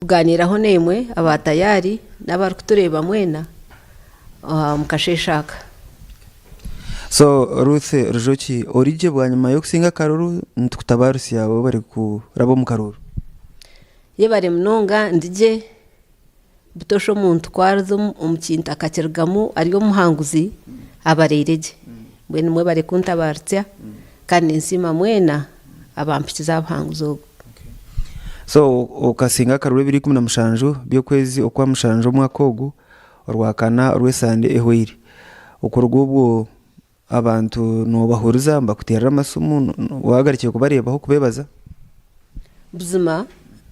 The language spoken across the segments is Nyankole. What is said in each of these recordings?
Kugaaniiraho naimwe aba tayari n'abarikutureeba mwena omu kasheeshe aka. So Ruth Rujoki origye bwanyima y'okusinga akaruru nitukutabarutsya webare kuraba omu karuru. Yebare munonga ndigye butoosha omuntu ku ariza omu kintu akakirugamu ari omuhanguzi aba areire gye. Mbwenu mwebare kuntabarutsya kandi ninsiima mwena abampikize aha buhanguzi obu. So okasinga akaruru ebiro 17 by'okwezi okwa mushanju omwaka ogu, orwakana orw'esande ehweire. Okuruga obwo abantu noobahuriza nibakuteerera amasimu, waagarukire kubareebaho kubeebaza? Buzima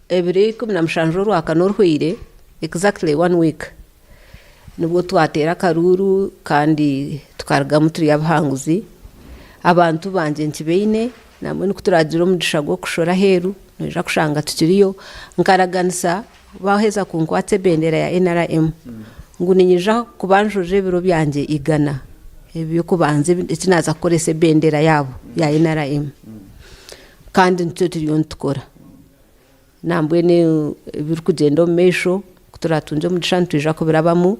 ebiro 17 orwakana oruhweire, exactly one week, nibwo twateera akaruuru kandi tukarugamu turi abahanguzi. Abantu bangye nkibaine nambwenu ku turagira omugisha gw'okushora aheeru noija kushanga tukiriyo. Nkaraganisa baaheza kunkwatsa ebendera ya NRM ngu niinyija kubanjurira ebiro byangye igana eby'okubanza eki naaza kukoresa ebendera yaabo ya NRM kandi nikyo turiyo nitukora. Nambwenu ebirikugyenda omu maisho ku turatungye omugisha nitwija kubirabamu.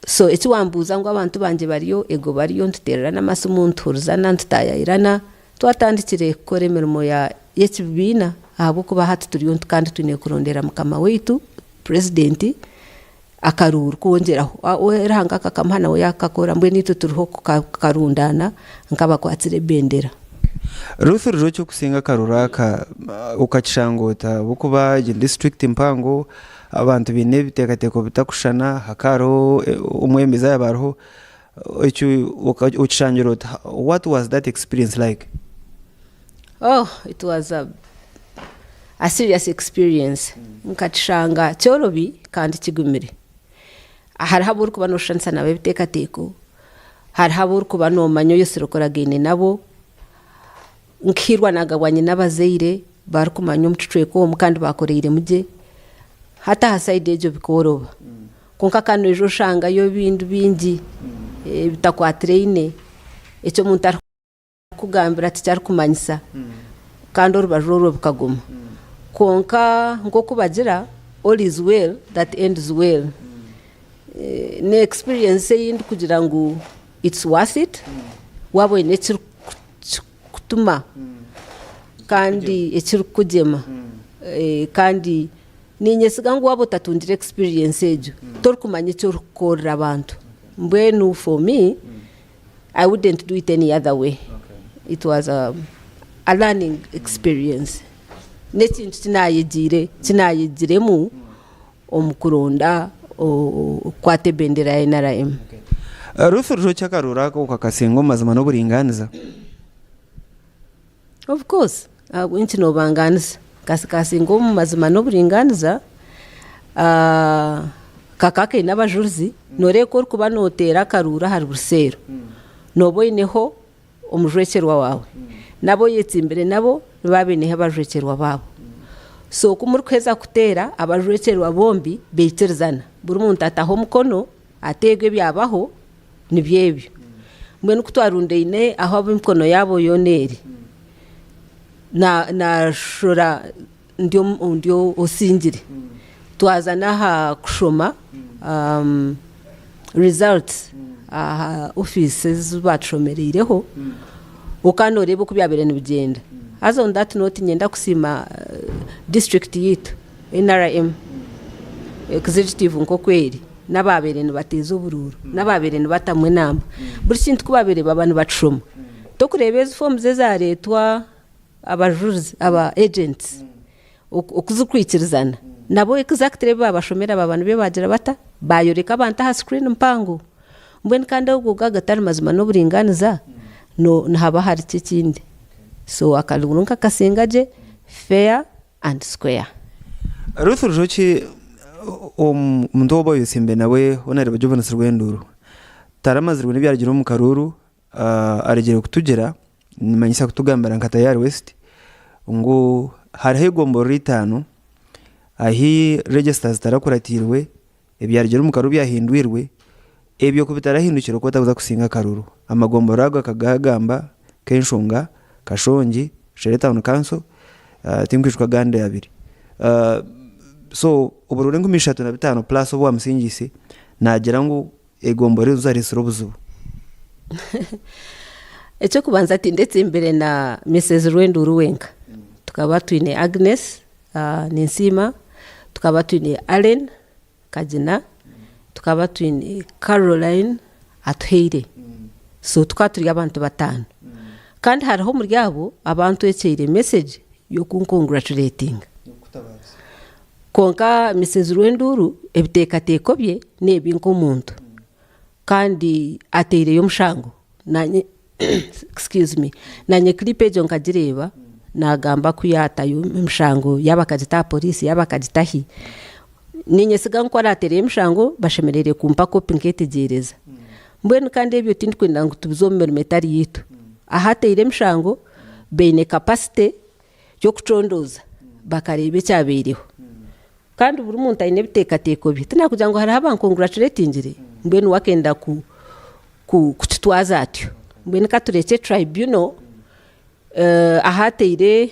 So eki wambuuza ngu abantu bangye bariyo, eego bariyo nituteererana amasimu, nituhurizana, nitutaayayirana. Twatandikire kukora emirimo y'ekibiina ahabw'okuba hati turiyo kandi twine kurondera mukama waitu purezidenti akaruuru kwongyeraho. Ruhanga akakamuha nawe yaakakora mbwenu itwe turiho kukarundaana nk'abakwatsire ebendera. Ruth Rujoki okusinga akaruru aka okakishanga ota ahabw'okuba egi ni disiturikiti mpango abantu baine ebiteekateeko bitakushushana hakaba hariho omwebembezi yaaba ariho ekyo okishangire ota what was that experience like? Oh it was a a serious experience nkakishanga kyorobi kandi kigumire. Hariho abu orikuba nooshushanisa nabo ebiteekateeko, hariho abu orikuba noomanya oyetsire okoragaine nabo, nkairwa naagabwa nyine abazaire barikumanya omu kicweka omu kandi baakoreiremu gye, hati aha sayidi egyo bikooroba. Kwonka kandi noija oshangayo ebindi bingi ebitakwatiraine eki omuntu ari. Kugambira tikyarikumanyisa kandi orubaju orwo bukaguma. Kwonka nk'oku bagira all is well that ends well. Ni experience ei ndikugira ngu it's worth it waaba oine ekirikukutuma kandi ekirikukugyema kandi niinyesiga ngu waaba otatungire experience egyo torikumanya eki orikukorera abantu. Mbwenu for me, I wouldn't do it any other way. It was a, a learning experience. N'ekintu kinayegiire kinayegiremu omu kuronda okukwata ebendera ya NRM. Ruth Rujoki akaruura ako kakasinga omu mazima n'oburingaaniza. Of course, ahabw'enki noobangaanisa? Kasinga omu mazima n'oburingaaniza, kakaba kaine abajurizi, nooreeba ku orikuba nooteera akaruuru ahari buri seero, nooba oineho omujwekyerwa waawe, n'abu oyetsimbire nabo nibaba baineho abajwekyerwa baabo. So ku murikuheza kuteera, abajwekyerwa bombi baikirizana, buri muntu ataho omukono ati eego ebyabaho Nibyo ebyo. Mbwenu ku twarundaine ahu ab'emikono yaabo yoona eri, naashora ndi ndi osingire. Twaza n'aha kushoma results aha ofiisi ezi baatushomereireho, okaba nooreeba oku byabaire nibigyenda. Haza on that note niinyenda kusiima disiturikiti yaitu NRM executive nk'oku eri. N'abaabaire nibateeza oburuuru, n'abaabaire nibatamu enamba, buri kintu ku baabaire baba nibakishoma. Torikureeba ezi foomuzi ezaareetwa abajurizi, aba agents, oku zirikwikirizana, nabo exactly ebi baabashomera baaba nibyo baagira bata? Baayoreka abantu aha screen mpango. Mbwenu kandi ago gaaba gatari mazima n'oburingaaniza, nihaba hariki ekindi? So akaruuru nkakasinga gye fair and square. Ruth Rujoki omuntu ou obayosimbe nawe hoona areeba gye obunatsirwe enduuru. Taramazirwe n'ebyarugire omu karuuru, aregire kutugira nimanyisa kutugambira nka Tayari West ngu hariho egomborora itaano ahi register zitarakuratiirwe, ebyarugire omu karuuru byahindwirwe, ebyo ku bitarahindukire okaba otakuza kusinga akaruuru. Amagomborora ago akagagamba nk'enshonga, Kashongi, Shere Town Council, tinkwijuka agandi abiri. So oburuuru 3500 plus obu wamusingiise naagira ngu egombora ezo zareetsire obuzibu. Eky'okubanza tindetsimbire na Mrs Rwenduru wenka. Tukaba twine Agnes Ninsiima, tukaba twine Allen Kagina, tukaba twine Caroline Atuhaire. So tukaba turi abantu bataano. Kandi hariho omuri abo abantwekyeire message y'okunkonguraturetinga. Kwonka Mrs Rwenduru ebiteekateeko bye n'ebi nk'omuntu kandi ataireyo omushango naanye excuse me naanye clip egyo nkagireeba naagamba ku yaatayo emishango yaaba akagita aha poriisi yaaba akagita hi. Niinyesiga ngu ku araateereyo emishango bashemereire kumpa kopi nkeetegyereza. Mbwenu kandi ebyo tindikwenda ngu tubize omu mirimo etari yaitu. Ahu ateire emishango baine capacity y'okucondooza bakareeba ekyabaireho. Kandi buri muntu aine ebiteekateeko bye. Tinakugira ngu hariho abankonguraturetingire mbwenu we akenda kukitwaza atyo. Mbwenu ka turekye tribunal ahu ataire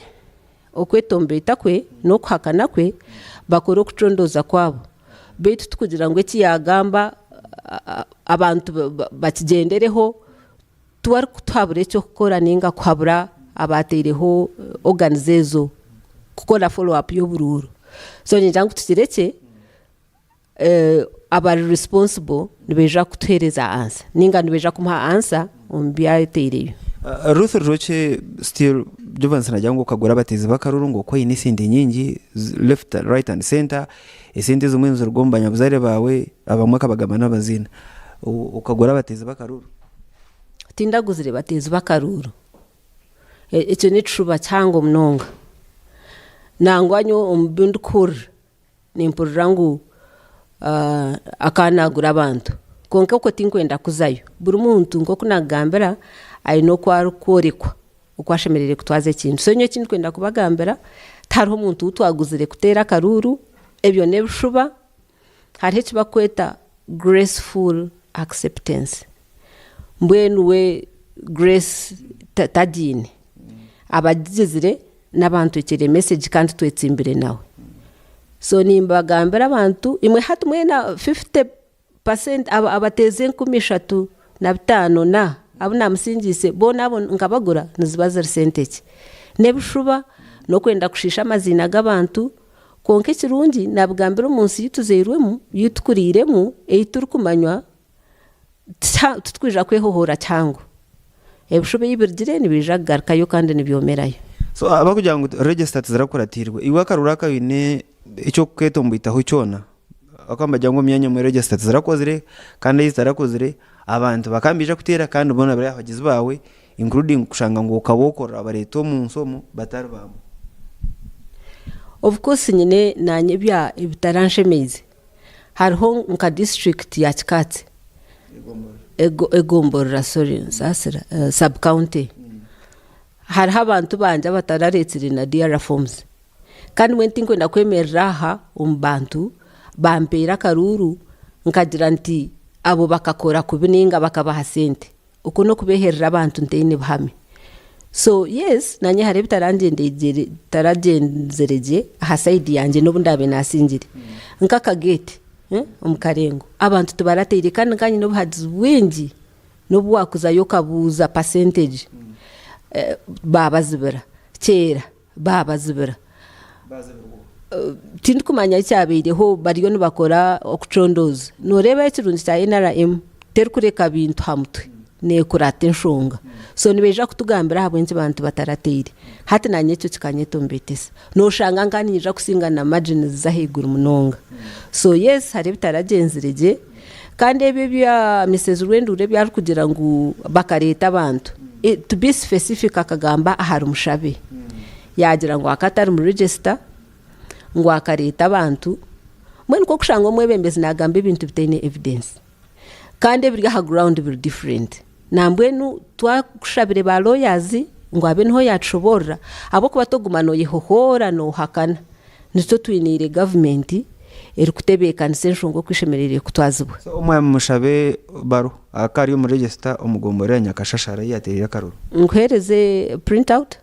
okwetomboita kwe n'okuhakana kwe bakore okucondooza kwabo. Beitu tikugira ngu eki yaagamba abantu bakigyendereho. Tiwe arikutuhabura eky'okukora nainga kuhabura abaataireho organs ezo kukora follow up y'oburuuru. So niingira ngu tukirekye, abari responsible nibaija kutuheereza answer nainga nibaija kumuha answer omu bi ataireyo. Ruth Rujoki still Jovans nagira ngu okagura abateezi b'akaruru ngu okwo oine esente nyingi left right and center, esente ezimwe niziruga omu banyabuzaare baawe abamwe akabagamba n'amaziina. Okagura abateezi b'akaruru? Tindaguzire bateezi b'akaruuru. Ekyo n'ekishuba kihango munonga. Nangwa nyowe omu bi ndikuhurira, nimpurira ngu akaba naagura abantu. Kwonka okwo tinkwenda kuzayo. Buri muntu nk'oku naakugambira aine oku arikworekwa oku ashemereire kutwaza ekintu. So nyowe eki ndikwenda kubagambira, tihariho muntu ou twaguzire kuteera akaruuru, ebyo n'ebishuba. Hariho eki barikweta graceful acceptance. Mbwenu we grace tagiine. Abagigizire n'abantwekyere message kandi twetsimbire nawe. So nimbagambira abantu, imwe hati mwena 50 percent abateeza 3500 na abu naamusingiise boona abo nkabagura niziba ziri sente ki? N'ebishuba, n'okwenda kushiisha amaziina g'abantu. Kwonka ekirungi naabigambira omu nsi ei tuzairwemu, ei tukuriiremu, ei turikumanywa, titurikwija kwehohoora kihango. Ebishuba ei birugire nibiija kugarukayo kandi nibyomerayo. So abarikugira ngu register tizirakuratiirwe, iwe akaruru aka oine eky'okukwetomboitaho kyona? Ahabw'okuba nibagira ngu omu myanya emwe register tizirakozire kandi ei zitarakozire abantu bakaba nibaija kuteera kandi boona bari abahagizi baawe including kushanga ngu okaba okorera wabareeta omu nsi omu batari bamwe. Of course nyine nanye ebya ebitaranshemeize. Hariho nka district ya Kikaatsi egomborora sorry nsaasira sub county hariho abantu bangye abatarareetsire na DR forms. Kandi mbwenu tinkwenda kwemerera aha omu bantu bampeire akaruuru nkagira nti abo bakakora kubi nainga bakabaha sente. Okwo n'okubeherera abantu ntaine buhame. So yes nanye hariho ebitaragyenzire gye aha sayidi yangye n'obu ndaabe naasingire. Nk'akageeti omu karengo abantu tibarateire kandi nkanye nyine obuhagizi bwingi n'obu waakuzayo okabuuza percentage baabazibira. Kyera baabazibira. Tindikumanya ekyabaireho bariyo nibakora okucondooza. Nooreeba ekirungi kya NRM terikureka bintu ha mutwe, neekurata enshonga. So nibaija kutugambira ahabw'enki abantu batarateire. Hati naanye ekyo kikanyetomboitesa. Nooshanga nka niinyija kusinga na margins z'ahaiguru munonga. So yes hariho ebitaragyenzire gye kandi ebyo ebya Mrs Rwendura ebi arikugira ngu bakareeta abantu, to be specific akagamba ahari Mushabe. Yaagira ngu akaba atari mu register, ngu akareeta abantu, mbwenu ku orikushanga omwebembezi naagamba ebintu bitaine evidence kandi ebiri aha ground biri different. Nambwenu twakushabire ba lawyers ngu abe niho yaatushoboorora ahabw'okuba toguma nooyehohoora noohakana. Nikyo twiniire gavumenti erikutebeekanisa enshonga oku eshemereire kutwazibwa. So omwami Mushabe Baru akaba ari omu register omu gomborora ya Nyakashashara ei yaateereire akaruru. Nkuheereze print out?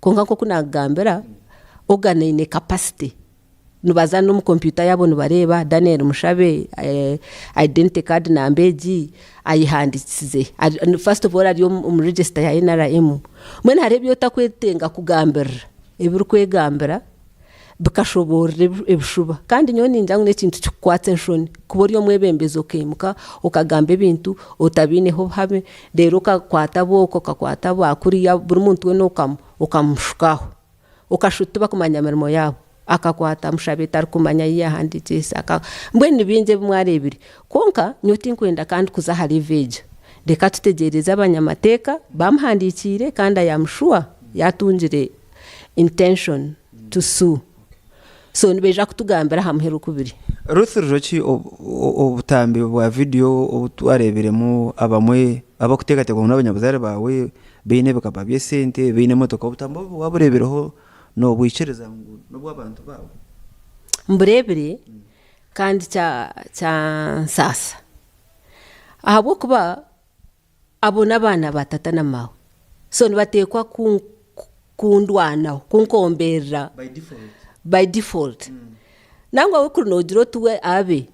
Kwonka nk'oku naakugambira, organ eine capacity. Nibaza n'omu kompyuta yaabo nibareeba Daniel Mushabe identity card namba egi ayehandiikisize. First of all ari omu register ya NRM. Mbwenu hariho ebi otakwetenga kugambirira ebirikwegambira bikashoboorora ebishuba. Kandi nyowe ningira ngu n'ekintu kikukwatsa enshoni kuba ori omwebembezi okaimuka okagamba ebintu otabiineho obuhame reero okakwata ab'oku okakwata aba kuriya buri muntu weena okamushuka aho. Okashusha oti tibakumanya mirimo yaabo. Akakwata Mushabe tarikumanya ahu yaahandiikiise aka mbwenu ni bingi ebi mwareebire. Kwonka nyowe tinkwenda kandi kuza aha level egyo. Reka tutegyereze abanyamateeka baamuhandiikiire kandi I am sure yaatungire intention to sue. So nibaija kutugambira aha muheru oku biri. Ruth Rujoki obutambi bwa vidiyo obu twareebiremu abamwe abarikuteekateekwa ngu n'abanyabuzaare baawe baine ebikapa by'esente, baine emotoka, obutambi obu waabureebireho noobwikiriza ngu n'obw'abantu baawe? Mbureebire kandi kyansaasa ahabw'okuba abo n'abaana ba tata na maawe so nibateekwa kundwanaho, kunkomberera by default. Nangwa we kuri noogira oti we abe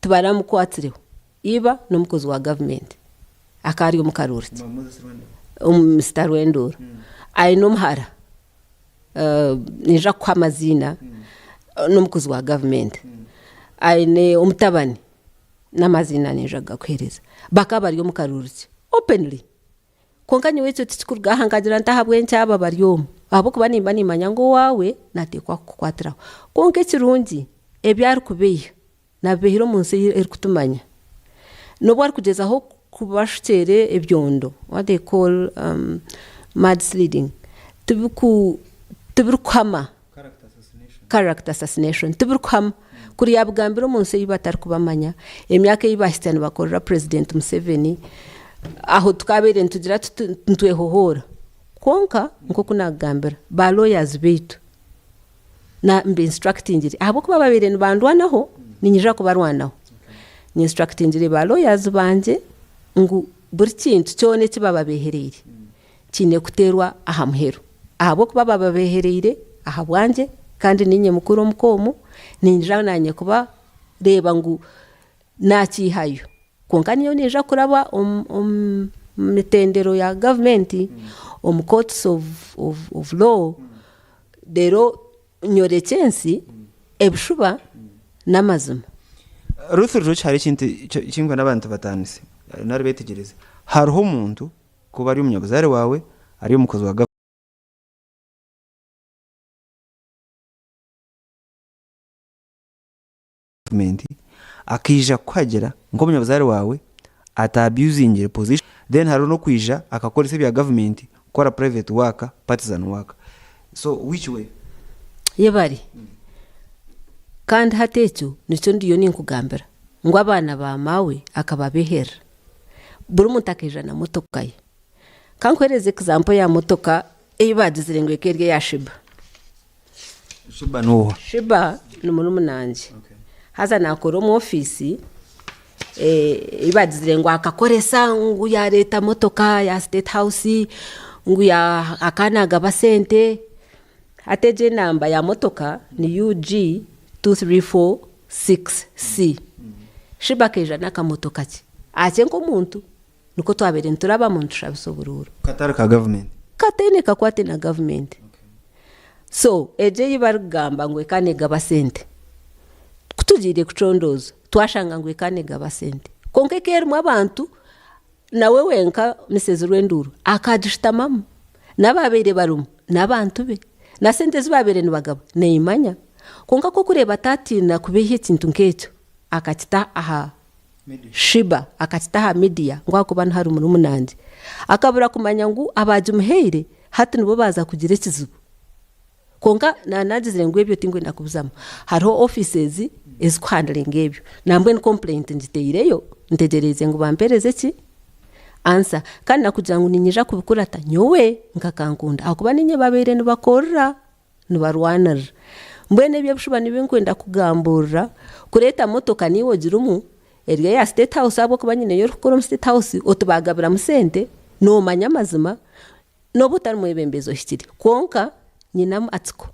tibaramukwatsireho, iba n'omukozi wa gavumenti akaba ari omu karuuru kye, Mister Rwenduru aine omuhara naija kukuha amaziina n'omukozi wa gavumenti aine omutabani n'amaziina naija kugakuheereza bakaba bari omu karuuru kye openly. Kwonka nyowe ekyo tikikuruga aha nkagira nti ahabw'enki aba bari omu? Ahabw'okuba nimba nimmanya ngu owaawe naateekwa kukukwatiraho. Kwonka ekirungi ebi arikubeiha Naabibeihire omu nsi ei erikutumanya. N'obu arikugyezaho kubashukyeera ebyondo, what they call mudsliding, tibirikuhama, character assassination, tibirikuhama. Kuri yaabigambire omu nsi ei batarikubamanya, emyaka ei baahitsya nibakorera President Museveni, aho tukaabaire nitugira tuti nitwehohoora. Kwonka nk'oku naakugambira, ba lawyers baitu, na mba instructingire ahabw'okuba babaire nibandwanaho niinyija kubarwanaho. Ni instructingire ba lawyers bangye ngu buri kintu kyona eki bababehereire kiine kuteerwa aha muheru ahabw'okuba bababehereire ahabwangye kandi niinye mukuru omuka omu niinyija naanye kubareeba ngu naakiihayo. Kwonka niyo neija kuraba omu mitendero ya gavumenti, omu courts of law, reero nyorekye ensi ebishuba n'amazima. Ruth Rujoki hariho ekintu eki ndikwenda abantu bataanise nari beetegyereze. Hariho omuntu kuba ari omunyabuzaare waawe, ari omukozi wa gavumenti. Gavumenti akaija kukuhagira nk'omunyabuzaare waawe ata abusingire position then hariho n'okwija akakoresa ebya gavumenti kukora private work, partisan work so which way? Yebare. Kandi hati ekyo nikyo ndiyo ninkugambira ngu abaana ba maawe akababeherera. Buri muntu akaija na motoka ye. Ka nkuhereze example ya motoka ei baagizire ngu eka eri eya Sheeba. Shiba n'oha? Shiba ni murumunangye. Haza naakora omu ofiisi ei bagizire ngu akakoresa ngu yaareeta motoka ya State House ngu akaba naagaba sente. Hati egyo enamba ya motoka ni UG 2346C. Shiba akaija n'akamotoka ke akye nk'omuntu nikwo twabaire niturabamu nitushabisa oburuuru. Katari ka gavumenti? Kataine kakwate na gavumenti. So egyo ei barikugamba ngu ekaba neegaba sente, ku tugiire kucondooza twashanga ngu ekaba neegaba sente. Kwonka eka erimu abantu, nawe wenka Mrs Rwenduru akagishutamamu, n'abaabaire barimu n'abantu be, na sente ezi baabaire nibagaba neeyimanya. Kwonka ku orikureeba taatiina kubeiha ekintu nk'ekyo akakita aha Shiba akakita aha midiya ngu ahakuba niho ari murumunangye. Akabura kumanya ngu abaagimuhaire hati nibo baaza kugira ekizibu. Kwonka naanagizire ngu ebyo tinkwenda kubizamu. Hariho offices ezikuhandiringa ebyo. Nambwenu complaint ngiteireyo ntegyereize ngu bampereze ki? Answer. Kandi nakugira ngu niinyija kubikurata nyowe nka Kankunda ahakuba niinye babaire nibakorera. Nibarwanirira. Mbwenu ebi ebishuba nibyo ndikwenda kugamburira, kureeta motoka naiwe ogirimu, eri eya State House ahabw'okuba nyineyo orikukora omu State House oti baagabiramu sente, noomanya amazima, n'obu otari mwebembezi ohikire. Kwonka nyine amatsiko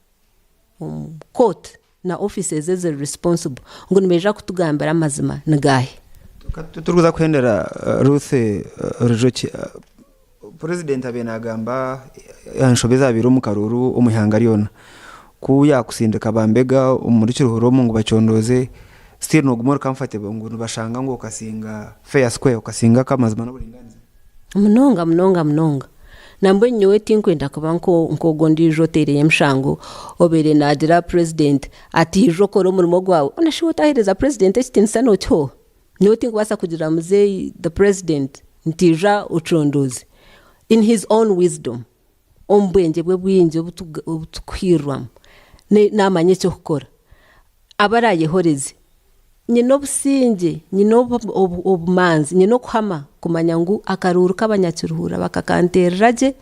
omu kooti. na offices eziri responsible ngu nibaija kutugambira amazima nigaahi. Turikuza kuhendera Ruth Rujoki, Purezidenti abaire nagamba aha nshobe ezabaire omu karuuru omu ihanga ryona. Ku yakusindika bambega omuri Kiruhura omu ngu bacondooze, still noguma ori comfortable ngu nibashanga ngu okasinga fair square, okasinga ak'amazima n'oburingaaniza? Munonga munonga munonga. Nambwenu nyowe tinkwenda kuba nk'ogwo ondiijo oteireyo emishango obaire naagira purezidenti ati ija okore omurimo gwawe. Hoona shi iwe otaheereza purezidenti ekitiinisa nookiha oha? Nyowe tinkubaasa kugira muzeeyi the president nti ija ocondooze. In his own wisdom, omu bwengye bwe bwingi obu tukuhiirwamu, naamanya eky'okukora. Abarayehoreze, nyine obusingye, nyine obumanzi, nyine okuhama kumanya ngu akaruuru k'abanyakiruhura bakakanteerera gye,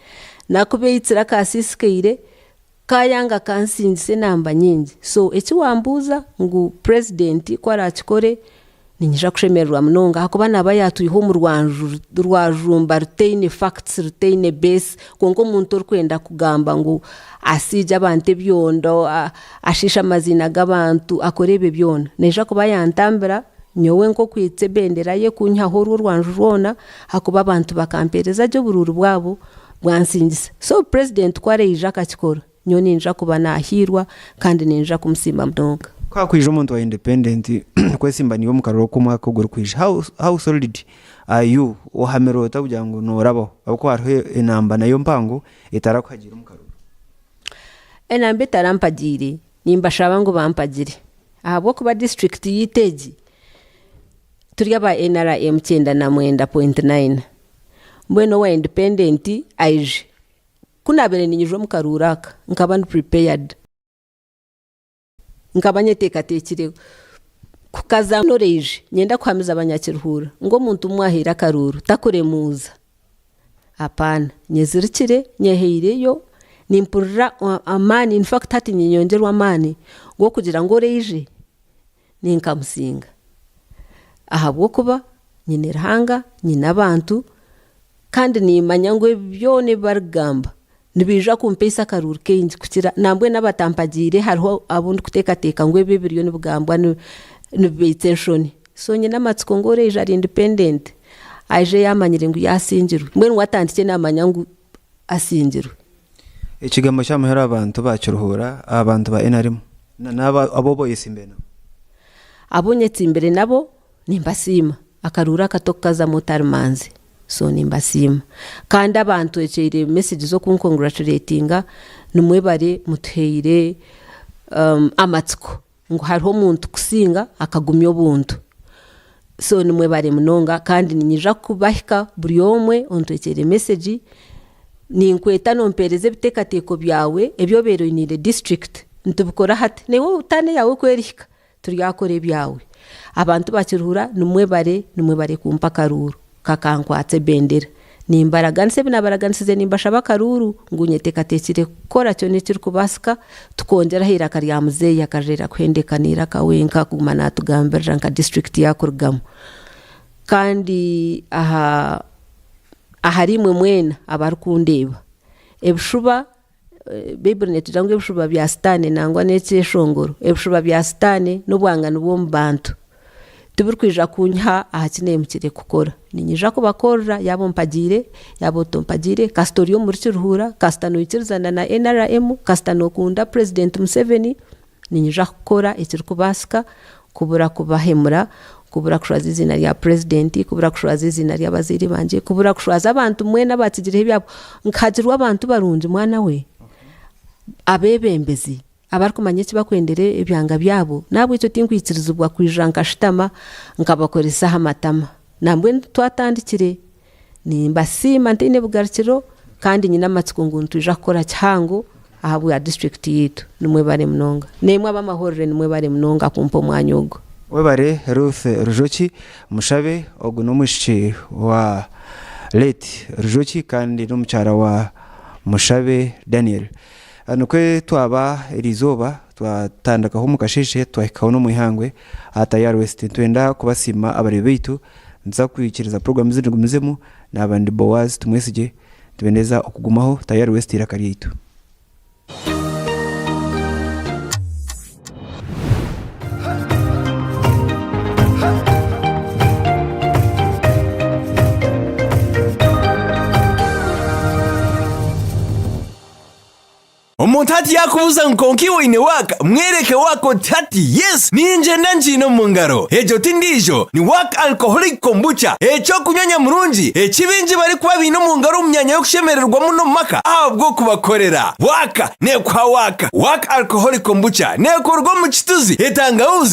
nakubeitsire akasisikaire, kayanga kansingisa enamba nyingi. So eki wambuuza ngu purezidenti ku arakikore, niinyija kushemererwa munonga ahakuba naaba yaatwiha omu rwanju rwajumba rutaine facts, rutaine base, kwonka omuntu orikwenda kugamba ngu asiigye abantu ebyondo, ashiishe amaziina g'abantu, akore ebyo byona, naija kuba yantambira nyowe nk'okwitsa ebendera ye kunyihaho orwo orwanju rwona ahakuba abantu bakampeereza gye oburuuru bwabo bwansingisa. So purezidenti ku araije akakikora, Nyowe niinyija kuba naahiirwa kandi niinyija kumusiima munonga. Ku hakwija omuntu wa independent kwesimba naiwe omu karuru k'omwaka ogurikwija, how, how solid are you? Ohamire ota kugira ngu noorabaho? Ahabw'okuba hariho enamba nayo mpango etarakuhagiire omu karuru. Enamba etarampagiire, nimbashaba ngu bampagire ahabw'okuba disiturikiti yaitu egi turi aba NRM 99.9 mbwenu owa independent aije. Ku naabaire niinyija omu karuuru aka, nkaba ndi prepared. Nkaba nyeteekateekire kukaza knowledge. Niinyenda kuhamiza abanyakiruhuura ngu omuntu ou mwahaire akaruuru takuremuuza. Apaana. Nyezirikire, nyehaireyo, nimpurira amaani, in fact hati niinyongyerwa amaani g'okugira ngu oraije ninkamusinga. Ahabw'okuba nyine Ruhanga, nyine abantu, Kandi nimmanya ngu ebi byona ebi barikugamba nibiija kumpaisa akaruuru kaingi kukira nambwenu abatampagiire hariho abu ndikuteekateeka ngu ebi ebiriyo nibigambwa nibibaitsa enshoni. So nyine amatsiko ngu oraija ari independent aije yaamanyire ngu yaasingirwe. Mbwenu we atandikye naamanya ngu asingirwe. Ekigambo kyamuheru abantu ba Kiruhura, abantu ba NRM n'abo abu oyetsimbire nabo. Abu nyetsimbire nabo Nimbasiima. Akaruuru akato kukazamu otari manzi. So nimbasiima. Kandi abantwekyeire message z'okuncongratulatinga nimwebare mutuhaire amatsiko ngu hariho omuntu kusinga akagumya obuntu. So nimwebare munonga kandi niinyija kubahika buri omwe ontwekyeire message, ninkweta nompeereza ebiteekateeko byawe ebi obaire oiniire district nitubikora hati. Naiwe taani eyaawe ku erihika Turyakora ebyawe. Abantu bakiruhura, Nimwebare, nimwebare kumpa akaruuru. Kakankwatsa ebendera. Nimbaraganisa ebi naabaraganisize nimbashaba akaruuru ngu nyeteekateekire kukora kyona ekirikubaasika tukongyera aha eiraka rya muzeeyi akarira kuhendeka n'eiraka wenka kuguma naatugambirira nka disiturikiti yaakurugamu. Kandi aha ahariimwe mwena abarikundeeba, ebishuba Baiburi netugira ngu ebishuba bya sitaane nangwa n'ekyeshongoro, ebishuba bya sitaane n'obwangani bw'omu bantu tibirikwija kunyiha aha ki neemukire kukora. Niinyija kubakorera yaaba ompagiire yaaba otampagiire kasita ori omuri Kiruhura, kasita noikirizana na NRM, kasita nookunda purezidenti Museveni, niinyija kukora ekirikubaasika kubura kubahemura, kubura kushwaza eiziina rya purezidenti, kubura kushwaza eiziina ry'abazaire bangye, kubura kushwaza abantu mwena abatsigireho ebyabo. Nkahagirwa abantu barungi mwana we, abeebembezi abarikumanya eki barikwendera ebyanga byabo, n'ahabw'ekyo tinkwikirizibwa kwija nkashutama nkabakoresa aha matama. Nambwenu twatandikire, nimbasiima ntaine bugarukiro kandi nyine amatsiko ngu nitwija kukora kihango ahabwa disiturikiti yaitu. Nimwebare munonga. Naimwe ab'amahurire nimwebare munonga kumpa omwanya ogu. Webare Ruth Rujoki Mushabe, ogu n'omwishiki wa late Rujoki kandi n'omukyara wa Mushabe Daniel. Nikwo twaba eriizooba twatandikaho omu kasheeshe twahikaho n'omu ihangwe aha Tayari West. Nitwenda kubasiima abareebi baitu, nituza kwikiriza puroguraamu ezindi zigumizemu. Naaba ndi Boaz Tumwesigye, nitubendeza okugumaho Tayari West eiraka ryaitu. Omuntu hati yaakubuuza ngu kwonka iwe oine waaka, mwereke waaka oti hati yes ningyenda ngiine omu ngaro. Egyo ti ndiijo, ni Waaka Alcoholic Kombucha, eky'okunywa nyamurungi eki baingi barikuba baine omu ngaro omu myanya y'okushemererwamu n'omu maka ahabw'okubakorera. Waaka neekuha waaka. Waaka Alcoholic Kombucha neekorwa omu kituzi, etangawuzi.